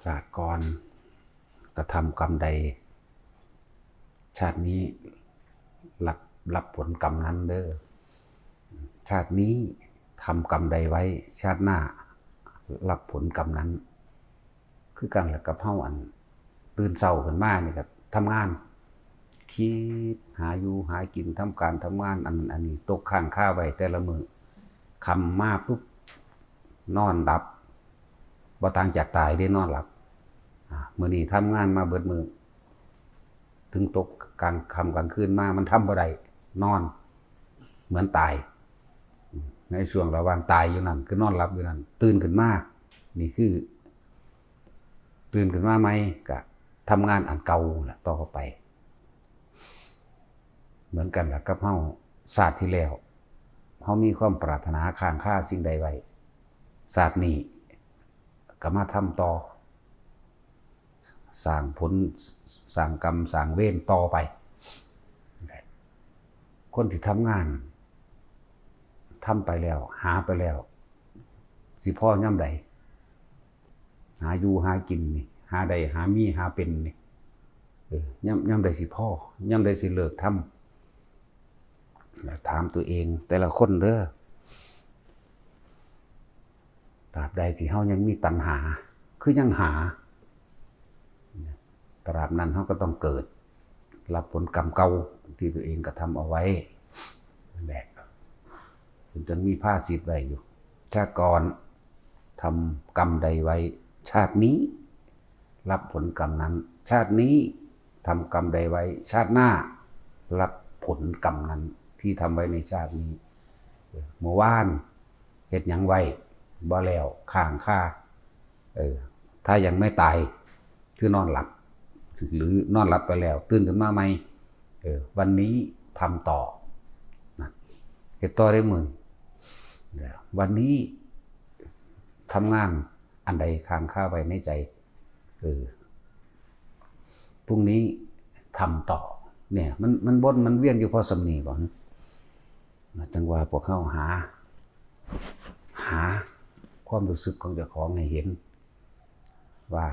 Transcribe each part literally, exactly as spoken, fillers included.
ชาติก่อนกระทำกรรมใด ชาตินี้รับรับผลกรรมนั้นเด้อ ชาตินี้ทำกรรมใดไว้ ชาติหน้ารับผลกรรมนั้น คือกันแหละกับเฮาอันตื่นเช้าขึ้นมานี่ก็ทำงาน คิดหาอยู่หากิน ทำการทำงาน อันนั้นอันนี้ตกค้างคาไว้แต่ละมื้อ ค่ำมาปุ๊บนอนหลับ บ่ต่างจากตายเด้ นอนหลับ อ่า มื้อนี้ทำงานมาเบิดมื้อ ถึงตกกลางค่ำกลางคืนมา มันทำบ่ได้ นอน เหมือนตาย ในช่วงระหว่างตายอยู่นั่น คือนอนหลับอยู่นั่น ตื่นขึ้นมา นี่คือ ตื่นขึ้นมาใหม่ก็ทำงานอันเก่าแหละต่อไป เหมือนกันล่ะกับเฮา ชาติที่แล้ว เฮามีความปรารถนาค้างคาสิ่งใดไว้ ชาตินี้ก็มาทำต่อ สร้างผล สร้างกรรม สร้างเวรต่อไป คนที่ทำงาน ทำไปแล้ว หาไปแล้ว สิพอยามใด หาอยู่หากินนี่ หาได้ หามี หาเป็นนี่ เออ ยาม ยามใดสิพอ ยามใดสิเลิกทำ แล้วถามตัวเองแต่ละคนเด้อ ตราบใดที่เฮายังมีตัณหา คือยังหา ตราบนั้นเฮาก็ต้องเกิด รับผลกรรมเก่าที่ตัวเองกระทำเอาไว้ นั่นแหละ เพิ่นจั่งมีภาษิตไว้อยู่ ชาติก่อนทำกรรมใดไว้ ชาตินี้รับผลกรรมนั้น ชาตินี้ทำกรรมใดไว้ ชาติหน้ารับผลกรรมนั้นที่ทำไว้ในชาตินี้ เมื่อวานเฮ็ดหยังไว้ บ่แล้ว ค้างคา เออ ถ้ายังไม่ตาย คือนอนหลับ หรือนอนหลับไปแล้ว ตื่นขึ้นมาใหม่ เออ วันนี้ทำต่อ นะ เฮ็ดต่อได้มื้อนี้ เดี๋ยว วันนี้ทำงานอันใดค้างคาไว้ในใจ เออ พรุ่งนี้ทำต่อ เนี่ย มัน มันวน มันเวียนอยู่พอส่ำนี้บ่ นะ จั่งว่าพวกเฮาหา หาความรู้สึกของเจ้าของให้เห็น ว่า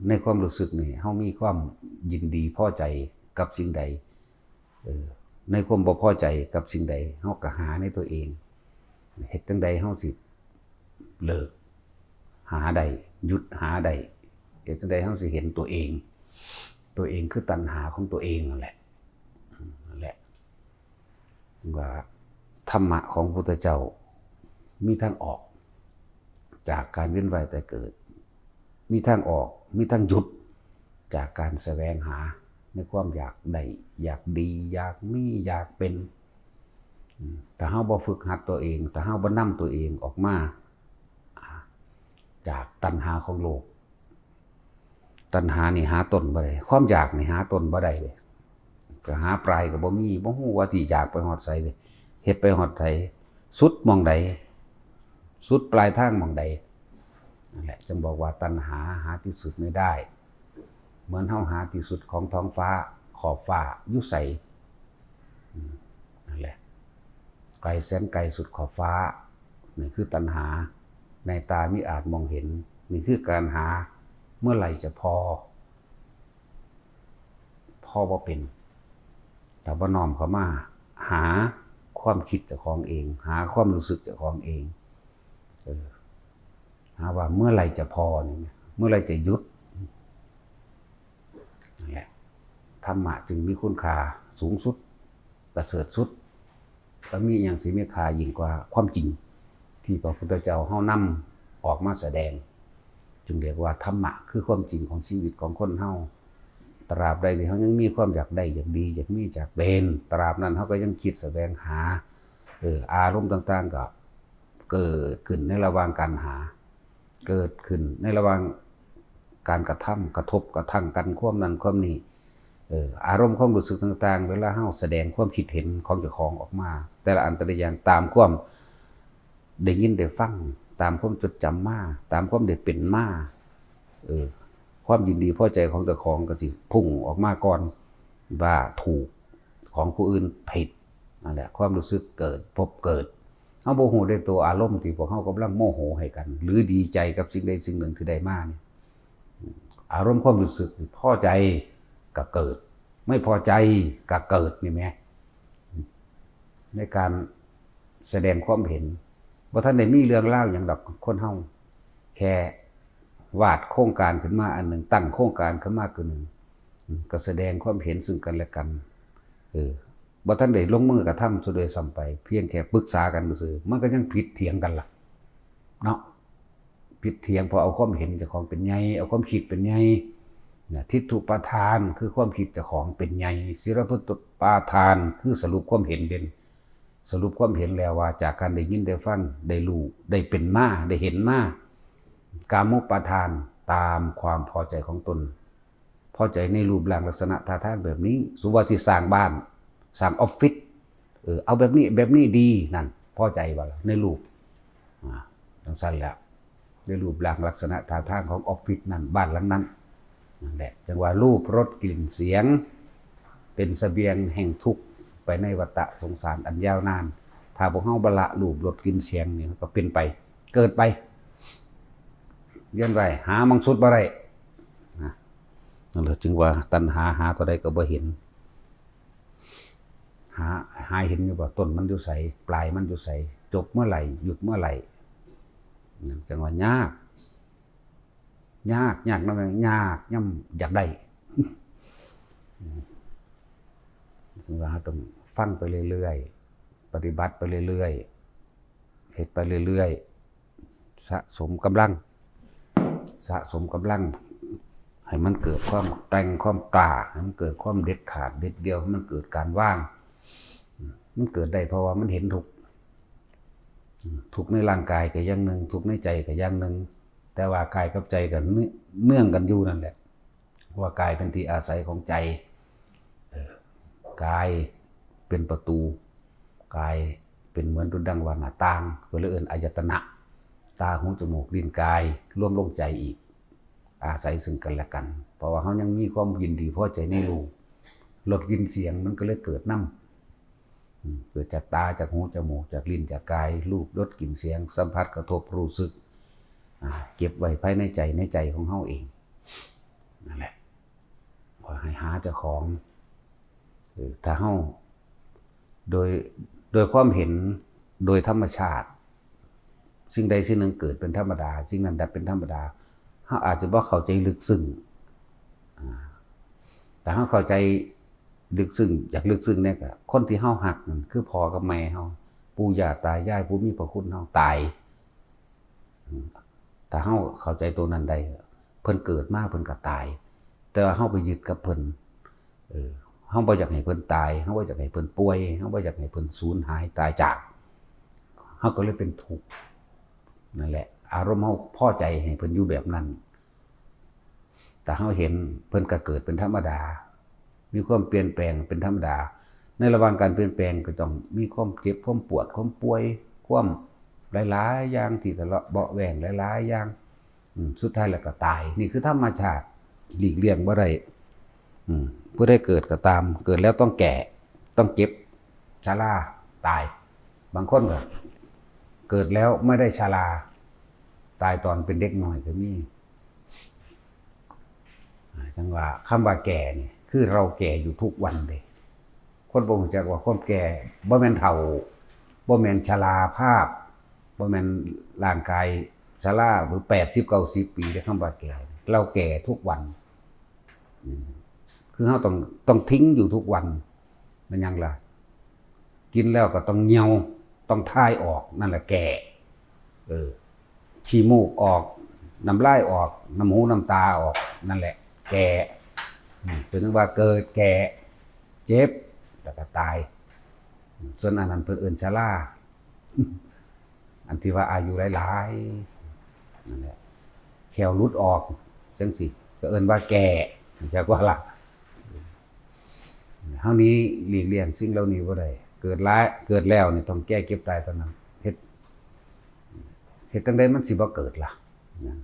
ในความรู้สึกนี่ เฮามีความยินดีพอใจกับสิ่งใด เออ ในความบ่พอใจกับสิ่งใด เฮาก็หาในตัวเอง เฮ็ดจั่งใดเฮาสิเลิกหาได้ หยุดหาได้ เฮ็ดจั่งใดเฮาสิเห็นตัวเอง ตัวเองคือตัณหาของตัวเองนั่นแหละ นั่นแหละ ว่าธรรมะของพระพุทธเจ้ามีทางออกจากการเวียนว่ายตายเกิด มีทางออก มีทางหยุดจากการแสวงหาในความอยากได้ อยากดี อยากมี อยากเป็น อืม ถ้าเฮาบ่ฝึกหัดตัวเอง ถ้าเฮาบ่นำตัวเองออกมา อ่า จากตัณหาของโลก ตัณหานี่หาต้นบ่ได้ ความอยากนี่หาต้นบ่ได้เลย ก็หาปลายก็บ่มี บ่ฮู้ว่าสิอยากไปฮอดไสเลย เฮ็ดไปฮอดไส สุดหม่องใด สุดปลายทางหม่องใด นั่นแหละ จึงบอกว่าตัณหาหาที่สุดไม่ได้ เหมือนเฮาหาที่สุดของท้องฟ้า ขอบฟ้าอยู่ไส อืม นั่นแหละ ไกลแสนไกลสุดขอบฟ้า นี่คือตัณหา ในตามิอาจมองเห็น นี่คือการหา เมื่อไหร่จะพอ พอบ่เป็น แต่บ่น้อมเข้ามาหาความคิดเจ้าของเอง หาความรู้สึกเจ้าของเอง เออ หาว่าเมื่อไหร่จะพอนี่ เมื่อไหร่จะหยุด นั่นแหละ ธรรมะจึงมีคุณค่าสูงสุด ประเสริฐสุด บ่มีอิหยังสิมีค่ายิ่งกว่าความจริง ที่พระพุทธเจ้าเฮานำออกมาแสดง จึงเรียกว่าธรรมะคือความจริงของชีวิตของคนเฮา ตราบใดที่เฮายังมีความอยากได้ อยากดี อยากมี อยากเป็น ตราบนั้นเฮาก็ยังคิดแสวงหา เออ อารมณ์ต่างๆ ก็เกิดขึ้นในระหว่างการหา เกิดขึ้นในระหว่างการกระทำ กระทบกระทั่งกัน ความนั้นความนี้ เออ อารมณ์ความรู้สึกต่างๆ เวลาเฮาแสดงความคิดเห็นของเจ้าของออกมา แต่ละอันแต่ละอย่างตามความได้ยินได้ฟัง ตามความจดจำมา ตามความได้เป็นมา เออ ความยินดีพอใจของเจ้าของก็สิพุ่งออกมาก่อน ว่าถูก ของผู้อื่นผิด นั่นแหละ ความรู้สึกเกิด พบเกิด เฮาบ่ฮู้ได้ตัวอารมณ์ที่พวกเฮากำลังโมโหให้กัน หรือดีใจกับสิ่งใดสิ่งหนึ่งที่ได้มานี่ อารมณ์ความรู้สึกนี่ พอใจก็เกิด ไม่พอใจก็เกิด นี่แหม ในการแสดงความเห็น บ่ทันได้มีเรื่องราวหยังดอก คนเฮาแค่วาดโครงการขึ้นมาอันหนึ่ง ตั้งโครงการขึ้นมาคือหนึ่ง อืม ก็แสดงความเห็นซึ่งกันและกัน เออ บ่ทันได้ลงมือกระทำซะด้วยซ้ำไป เพียงแค่ปรึกษากันซื่อๆ มันก็ยังผิดเถียงกันล่ะ เนาะ ผิดเถียงเพราะเอาความเห็นเจ้าของเป็นใหญ่ เอาความคิดเป็นใหญ่ นะ ทิฏฐุปาทานคือความคิดเจ้าของเป็นใหญ่ ศีลปทุปปาทานคือสรุปความเห็นเด่น สรุปความเห็นแล้วว่าจากการได้ยินได้ฟัง ได้รู้ ได้เป็นมา ได้เห็นมา กามุปาทานตามความพอใจของตน พอใจในรูปร่างลักษณะท่าทางแบบนี้ สมมุติว่าสิสร้างบ้าน สร้างออฟฟิศ เออ เอาแบบนี้ แบบนี้ดี นั่น พอใจบ่ล่ะ ในรูป อ่า จั่งซั้นแหละ ในรูปร่างลักษณะท่าทางของออฟฟิศนั่น บ้านหลังนั้น นั่นแหละ จั่งว่ารูปรสกลิ่นเสียง เป็นเสบียงแห่งทุกข์ไปในวัฏสงสารอันยาวนาน ถ้าพวกเฮาบ่ละรูปรสกลิ่นเสียงนี่ก็เป็นไป เกิดไป เวียนว่าย หาหม่องสุดบ่ได้ นะ นั่นแหละ จึงว่าตัณหาหาเท่าใดก็บ่เห็น หา หาเห็นอยู่บ่ ต้นมันอยู่ไส ปลายมันอยู่ไส จบเมื่อไหร่ หยุดเมื่อไหร่ นั่นจั่งว่ายาก ยาก ยากนำ ยากย่ำอยากได้ ซึ่งว่าเราต้องฟังไปเรื่อยๆ ปฏิบัติไปเรื่อยๆ เฮ็ดไปเรื่อยๆ สะสมกำลัง สะสมกำลัง ให้มันเกิดความแกร่ง ความกล้า ให้มันเกิดความเด็ดขาดเด็ดเดี่ยว ให้มันเกิดการวาง มันเกิดได้เพราะว่ามันเห็นทุกข์ ทุกข์ในร่างกายก็อย่างหนึ่ง ทุกข์ในใจก็อย่างหนึ่ง แต่ว่ากายกับใจก็เนื่องกันอยู่นั่นแหละ ว่ากายเป็นที่อาศัยของใจ เออ กายเป็นประตู กายเป็นเหมือนดุจดังว่าหน้าต่าง เพิ่นเลยเอิ้นอายตนะ ตา หู จมูก ลิ้น กาย รวมลงใจอีก อาศัยซึ่งกันและกัน เพราะว่าเรายังมีความยินดีพอใจในรูป รสกลิ่นเสียงมันก็เลยเกิดนำ อืม เกิดจากตา จากหู จมูก จากลิ้น จากกาย รูป รส กลิ่น เสียง สัมผัส กระทบ รู้สึก อ่า เก็บไว้ภายในใจ ในใจของเราเอง นั่นแหละ ขอให้หาเจ้าของ เออ ถ้าเรา โดย โดยความเห็น โดยธรรมชาติ สิ่งใดสิ่งหนึ่งเกิดเป็นธรรมดา สิ่งนั้นดับเป็นธรรมดา เราอาจจะบ่เข้าใจลึกซึ้ง อ่า แต่เราเข้าใจลึกซึ้ง อยากลึกซึ้งเนี่ยก็ คนที่เราฮักนั่นคือพ่อกับแม่เรา ปู่ย่าตายาย ผู้มีพระคุณเราตาย อืม ถ้าเราเข้าใจตัวนั้นได้ เพิ่นเกิดมาเพิ่นก็ตาย แต่ว่าเราไปยึดกับเพิ่น เออ เราบ่อยากให้เพิ่นตาย เราบ่อยากให้เพิ่นป่วย เราบ่อยากให้เพิ่นสูญหายตายจาก เราก็เลยเป็นทุกข์ นั่นแหละ อารมณ์เราพอใจให้เพิ่นอยู่แบบนั้น แต่เราเห็นเพิ่นก็เกิดเป็นธรรมดา มีความเปลี่ยนแปลงเป็นธรรมดา ในระหว่างการเปลี่ยนแปลงก็ต้องมีความเจ็บ ความปวด ความป่วย ความหลายๆ อย่างที่ทะเลาะเบาะแว้งหลายๆ อย่าง อืม สุดท้ายแล้วก็ตาย นี่คือธรรมชาติ หลีกเลี่ยงบ่ได้ อืม ผู้ใดเกิดก็ตาม เกิดแล้วต้องแก่ ต้องเจ็บ ชรา ตาย บางคนก็เกิดแล้วไม่ได้ชรา ตายตอนเป็นเด็กน้อยก็มี อ่า จั่งว่าคำว่าแก่นี่ คือเราแก่อยู่ทุกวันเด้ คนบ่รู้จักว่าความแก่บ่แม่นเฒ่า บ่แม่นชราภาพ บ่แม่นร่างกายชราหรือแปดสิบ เก้าสิบ ปีเด้ คำว่าแก่ เราแก่ทุกวัน อืม คือเราต้อง ต้องทิ้งอยู่ทุกวัน มันหยังล่ะ กินแล้วก็ต้องเหี่ยว ต้องถ่ายออก นั่นแหละแก่ เออ ขี้มูกออก น้ำลายออก น้ำหูน้ำตาออก นั่นแหละแก่ อืม เป็นว่าเกิดแก่ เจ็บ แล้วก็ตาย อืม ส่วนอันนั้นเพิ่นเอิ้นชรา อันที่ว่าอายุหลายๆ นั่นแหละ แข้วหลุดออก จั่งซี้ ก็เอิ้นว่าแก่ จักว่าล่ะ เฮานี้หลีกเลี่ยงสิ่งเหล่านี้บ่ได้ เกิดหลาย เกิดแล้วนี่ต้องแก่เจ็บตายเท่านั้น เฮ็ด เฮ็ดจั่งใดมันสิบ่เกิดล่ะ นะ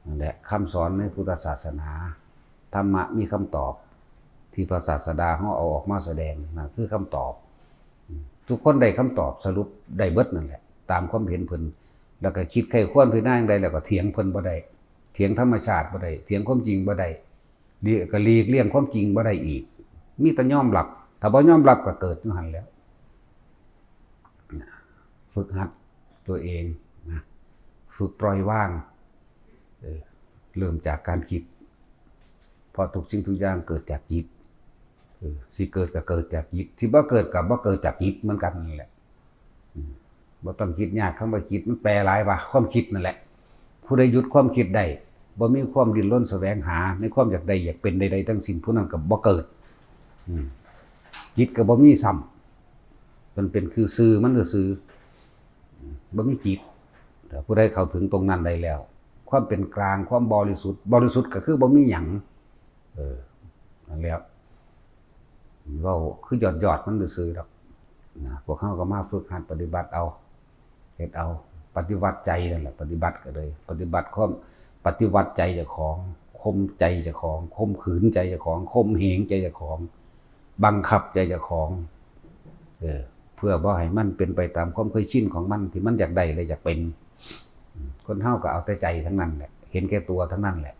นั่นแหละ คำสอนในพุทธศาสนา ธรรมะมีคำตอบ ที่พระศาสดาเฮาเอาออกมาแสดง นั่นคือคำตอบ ทุกคนได้คำตอบสรุปได้เบิดนั่นแหละ ตามความเห็นเพิ่น แล้วก็คิดไขว้ครวญพิจารณาอย่างใด แล้วก็เถียงเพิ่นบ่ได้ เถียงธรรมชาติบ่ได้ เถียงความจริงบ่ได้ หลีก ก็หลีกเลี่ยงความจริงบ่ได้อีก มีแต่ยอมรับ ถ้าบ่ยอมรับก็เกิดอยู่หั่นแหล้ว ฝึกหัดตัวเองนะ ฝึกปล่อยวาง เออ เริ่มจากการคิด เพราะทุกสิ่งทุกอย่างเกิดจากจิต เออ สิเกิดก็เกิดจากจิต สิบ่เกิดก็บ่เกิดจากจิตเหมือนกันนั่นแหละ อืม บ่ต้องคิดยาก คำว่าคิดมันแปลหลายว่า ความคิดนั่นแหละ ผู้ใดหยุดความคิดได้ บ่มีความดิ้นรนแสวงหาในความอยากได้อยากเป็นใดๆทั้งสิ้น ผู้นั้นก็บ่เกิด อืม จิตก็บ่มีซ้ำ มันเป็นคือซื่อมันซื่อๆ อืม บ่มีจิต แต่ผู้ใดเข้าถึงตรงนั้นได้แล้ว ความเป็นกลาง ความบริสุทธิ์ บริสุทธิ์ก็คือบ่มีหยัง เออ นั่นแหละ เว้าคือยอดๆมันซื่อๆดอกนะ พวกเฮาก็มาฝึกหัดปฏิบัติเอา เฮ็ดเอา ปฏิวัติใจนั่นแหละ ปฏิบัติก็เลย ปฏิบัติความ ปฏิวัติใจเจ้าของ ข่มใจเจ้าของ ข่มขืนใจเจ้าของ ข่มเหงใจเจ้าของ บังคับใจเจ้าของ เออ เพื่อบ่ให้มันเป็นไปตามความเคยชินของมันที่มันอยากได้และอยากเป็น คนเฮาก็เอาแต่ใจทั้งนั้นแหละ เห็นแก่ตัวทั้งนั้นแหละ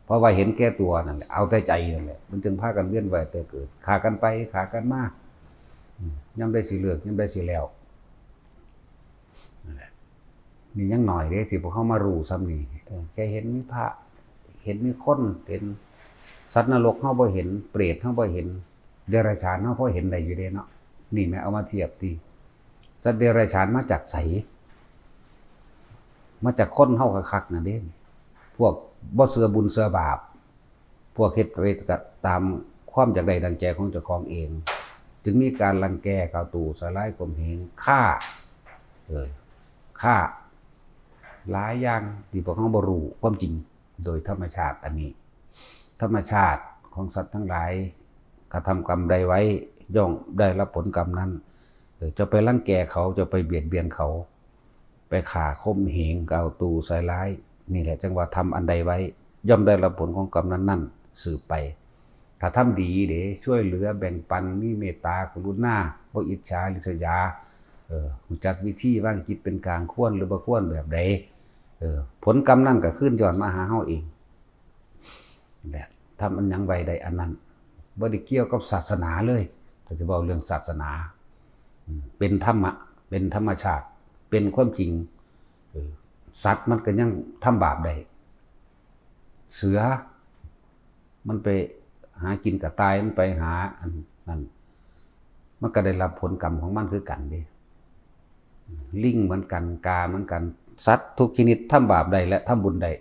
เพราะว่าเห็นแก่ตัวนั่นแหละ เอาแต่ใจนั่นแหละ มันจึงพากันเวียนว่ายตายเกิด ฆ่ากันไป ฆ่ากันมา อืม ยามใดสิเลิก ยามใดสิแล้ว นั่นแหละ นี่ยังน้อยเด้ที่พวกเฮามารู้ส่ำนี้ เออ แค่เห็นมีพระ เห็นมีคน เห็นสัตว์นรกเฮาบ่เห็น เปรตเฮาบ่เห็น เดรัจฉานเฮาพอเห็นได้อยู่เด้เนาะ นี่แหม เอามาเทียบติ สัตว์เดรัจฉานมาจากไส มาจากคนเฮาคักๆนั่นเด้ พวกบ่เชื่อบุญเชื่อบาป พวกเฮ็ดไปตามความอยากได้ดังใจของเจ้าของเอง จึงมีการรังแก กล่าวตู่ ใส่ร้าย ข่มเหง ฆ่า เออ ฆ่า หลายอย่างที่พวกเฮาบ่รู้ความจริง โดยธรรมชาติอันนี้ ธรรมชาติของสัตว์ทั้งหลาย กระทำกรรมใดไว้ ย่อมได้รับผลกรรมนั้น เออ เจ้าไปรังแกเขา เจ้าไปเบียดเบียนเขา ไปฆ่า ข่มเหง กล่าวตู่ ใส่ร้าย นี่แหละจั่งว่าทำอันใดไว้ ย่อมได้รับผลของกรรมนั้นๆ สืบไป ถ้าทำดีเด้ ช่วยเหลือแบ่งปัน มีเมตตา กรุณา บ่อิจฉาริษยา เออ รู้จักวิธีวางจิตเป็นกลาง ควรหรือบ่ควรแบบใด เออ ผลกรรมนั้นก็คืนย้อนมาหาเฮาเอง แบบทำอันหยังไว้ได้อันนั้น บ่ได้เกี่ยวกับศาสนาเลย ถ้าจะเว้าเรื่องศาสนา อืม เป็นธรรมะ เป็นธรรมชาติ เป็นความจริง เออ สัตว์มันก็ยังทำบาปได้ เสือ มันไปหากินกระต่าย มันไปหาอันนั้น มันก็ได้รับผลกรรมของมันคือกันเด้ ลิงเหมือนกัน กาเหมือนกัน สัตว์ทุกชนิดทำบาปได้และทำบุญได้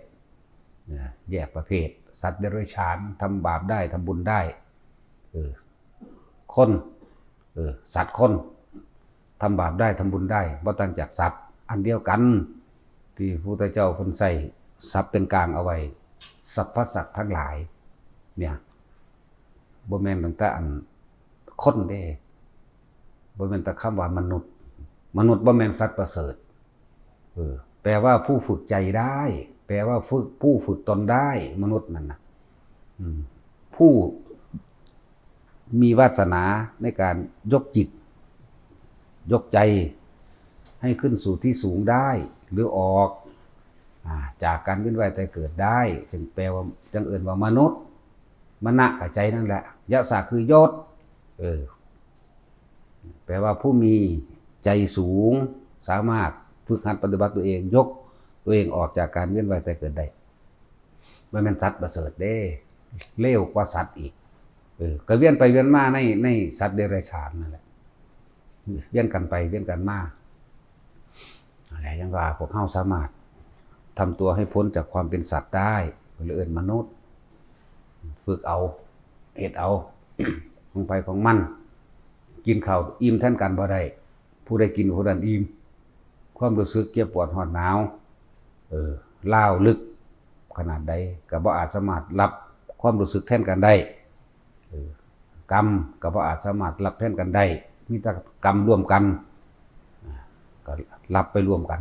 นะ แยกประเภท สัตว์เดรัจฉานทำบาปได้ ทำบุญได้ เออ คน เออ สัตว์คน ทำบาปได้ ทำบุญได้ บ่ต่างจากสัตว์ อันเดียวกัน ที่พระพุทธเจ้าเพิ่นใช้ศัพท์เป็นกลางเอาไว้ สรรพสัตว์ทั้งหลาย เนี่ย บ่แม่นตั้งแต่อันคนเด้ บ่แม่นแต่คำว่ามนุษย์ มนุษย์บ่แม่นสัตว์ประเสริฐ เออ แปลว่าผู้ฝึกใจได้ แปลว่าฝึก ผู้ฝึกตนได้ มนุษย์นั่นน่ะ อืม ผู้มีวาสนาในการยกจิต ยกใจ ให้ขึ้นสู่ที่สูงได้ หรือออก อ่า จากการเวียนว่ายตายเกิดได้ จึงแปลว่า จั่งเอิ้นว่ามนุษย์ มณะก็ใจนั่นแหละ ยะสะคือยศ เออ แปลว่าผู้มีใจสูง สามารถฝึกหัดปฏิบัติตัวเอง ยกตัวเองออกจากการเวียนว่ายตายเกิดได้ บ่แม่นสัตว์ประเสริฐเด้ เลวกว่าสัตว์อีก เออ ก็เวียนไปเวียนมาใน ในสัตว์เดรัจฉานนั่นแหละ เวียนกันไปเวียนกันมา อะไรยังว่าพวกเฮาสามารถทำตัวให้พ้นจากความเป็นสัตว์ได้ หรือเอิ้นมนุษย์ ฝึกเอา เฮ็ดเอา ของไผของมัน กินข้าวอิ่มแทนกันบ่ได้ ผู้ใดกินผู้นั้นอิ่ม ความรู้สึกเจ็บปวดร้อนหนาว เออ ร้าวลึกขนาดใด ก็บ่อาจสามารถรับความรู้สึกแทนกันได้ เออ กรรมก็บ่อาจสามารถรับแทนกันได้ มีแต่กรรมร่วมกัน อ่า ก็รับไปร่วมกัน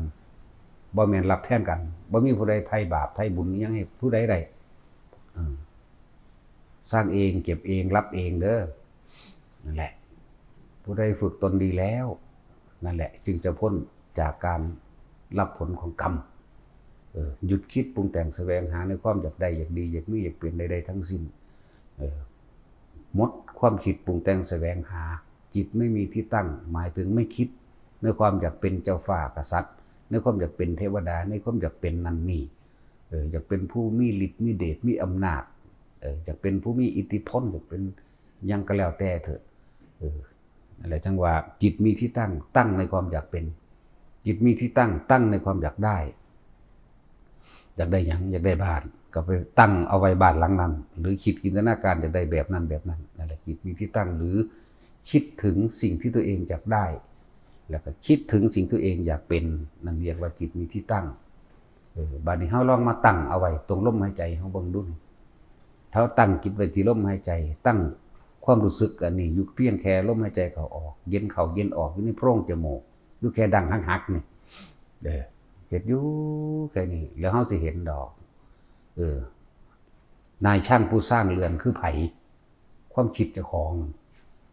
บ่แม่นรับแทนกัน บ่มีผู้ใดไถ่บาปไถ่บุญอิหยังให้ผู้ใดได้ อืม สร้างเอง เก็บเอง รับเองเด้อ นั่นแหละ ผู้ใดฝึกตนดีแล้ว นั่นแหละ จึงจะพ้นจากการรับผลของกรรม ออ หยุดคิดปรุงแต่งแสวงหาในความอยากได้ อยากดี อยากมี อยากเป็นใดๆทั้งสิ้น เออ หมดความคิดปรุงแต่งแสวงหา จิตไม่มีที่ตั้ง หมายถึงไม่คิดในความอยากเป็นเจ้าฟ้ากษัตริย์ ในความอยากเป็นเทวดา ในความอยากเป็นนั่นนี่ เออ อยากเป็นผู้มีฤทธิ์มีเดชมีอำนาจ เออ อยากเป็นผู้มีอิทธิพล อยากเป็นหยังก็แล้วแต่เถอะ เออ นั่นแหละจั่งว่าจิตมีที่ตั้ง ตั้งในความอยากเป็น จิตมีที่ตั้ง ตั้งในความอยากได้ อยากได้หยัง อยากได้บ้าน ก็ไปตั้งเอาไว้บ้านหลังนั้น หรือคิดจินตนาการอยากได้แบบนั้นแบบนั้น นั่นแหละจิตมีที่ตั้ง หรือคิดถึงสิ่งที่ตัวเองอยากได้ แล้วก็คิดถึงสิ่งตัวเองอยากเป็น นั่นเรียกว่าจิตมีที่ตั้ง เออ บัดนี้เฮาลองมาตั้งเอาไว้ตรงลมหายใจเฮาเบิ่งดูนี่ ถ้าตั้งจิตไว้ที่ลมหายใจ ตั้งความรู้สึกอันนี้อยู่เพียงแค่ลมหายใจเข้าออก เย็นเข้าเย็นออก อยู่ในโพรงจมูก อยู่แค่ดั้งหักๆนี่ เออ เฮ็ดอยู่แค่นี้ แล้วเฮาสิเห็นดอก เออ นายช่างผู้สร้างเรือนคือไผ ความคิดเจ้าของ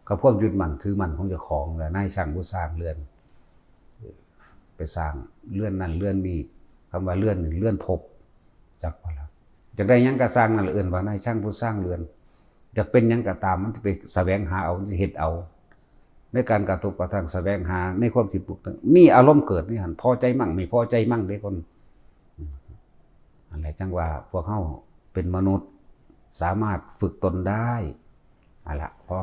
กับความยึดมั่นถือมั่นของเจ้าของแหละ นายช่างผู้สร้างเรือน เออ ไปสร้างเรือนนั่นเรือนนี่ คำว่าเรือนนี่เรือนภพ จักบ่ล่ะ อยากได้หยังก็สร้างนั่นแหละ เอิ้นว่านายช่างผู้สร้างเรือน อยากเป็นหยังก็ตาม มันสิไปแสวงหาเอา มันสิเฮ็ดเอา ในการกระทบกระทั่งแสวงหา ในความคิดปรุงแต่ง มีอารมณ์เกิดในหั่น พอใจมั่ง ไม่พอใจมั่งเด้คน อืม นั่นแหละจั่งว่าพวกเฮาเป็นมนุษย์ สามารถฝึกตนได้ เอาละ พอ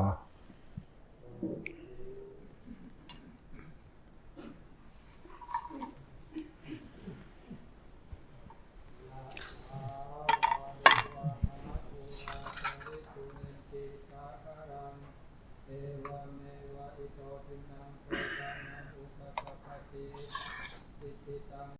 เอวเมวะอิโตทินังเปตานังอุปกัปปติ อิทิตัง